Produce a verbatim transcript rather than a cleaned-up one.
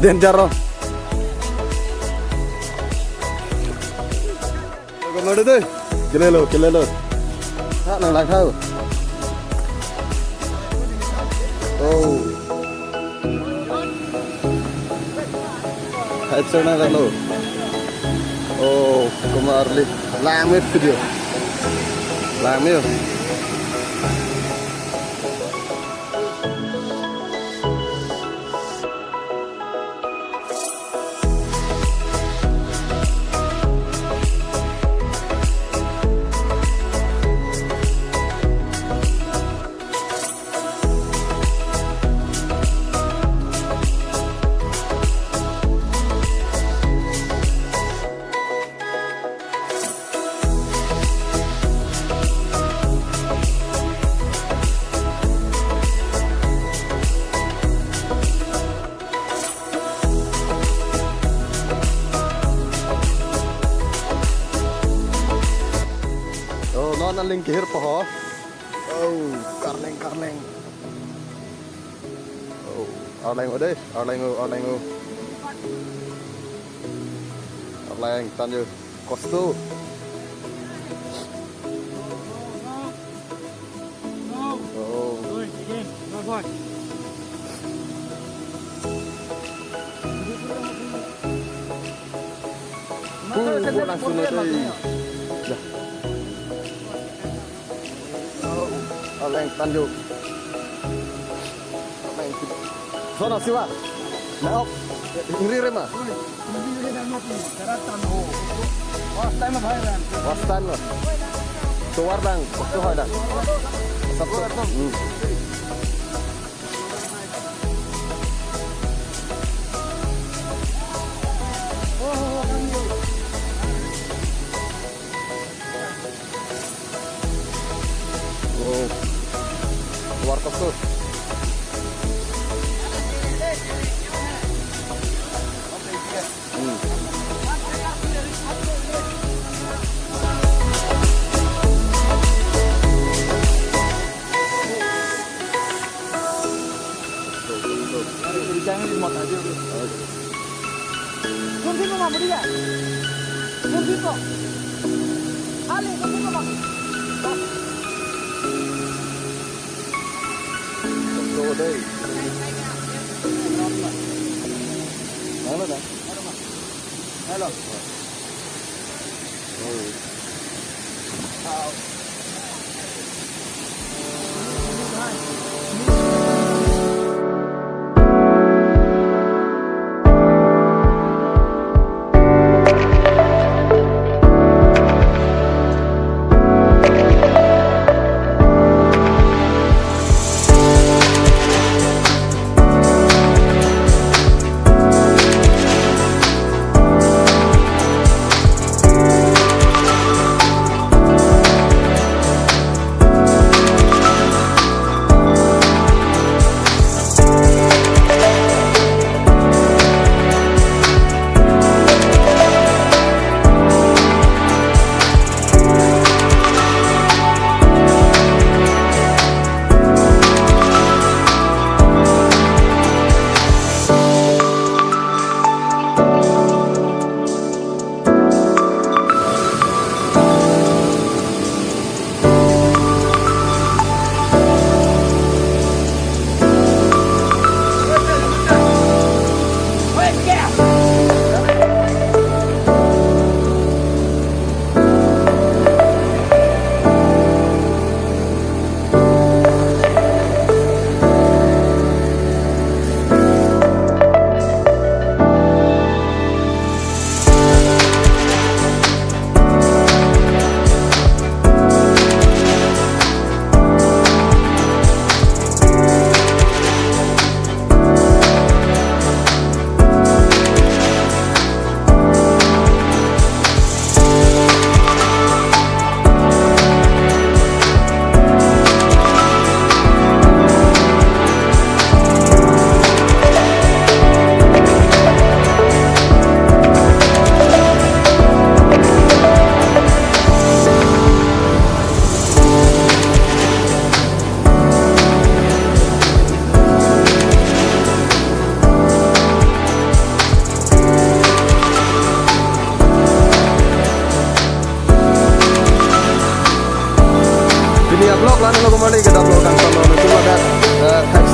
Danger, oh. Kemar dei. Kelelo, kelelo. Tha nanglang tha. Oh. Hai, chona kalo. Oh, kemar li. Langme video. Langme yo. Oh, non aling kehir po ho. Oh, karleng, karleng. Oh, arleng o dei, arleng o, arleng o. Arleng, tan yo, kosto. Oh. Uh, langsung na dei. Ya. Oh, arleng tan yo. Arleng. Sona siwa. Na ok. Ingri rema. Wastan lo. Tovar dang. Waktu hai dang. Sabtu. Hmm. Oh. Warkop tuh. Hmm. Hello. Ya, vlog la nanglo kumali kedamlo kangtonlo nangtum ladak, eh,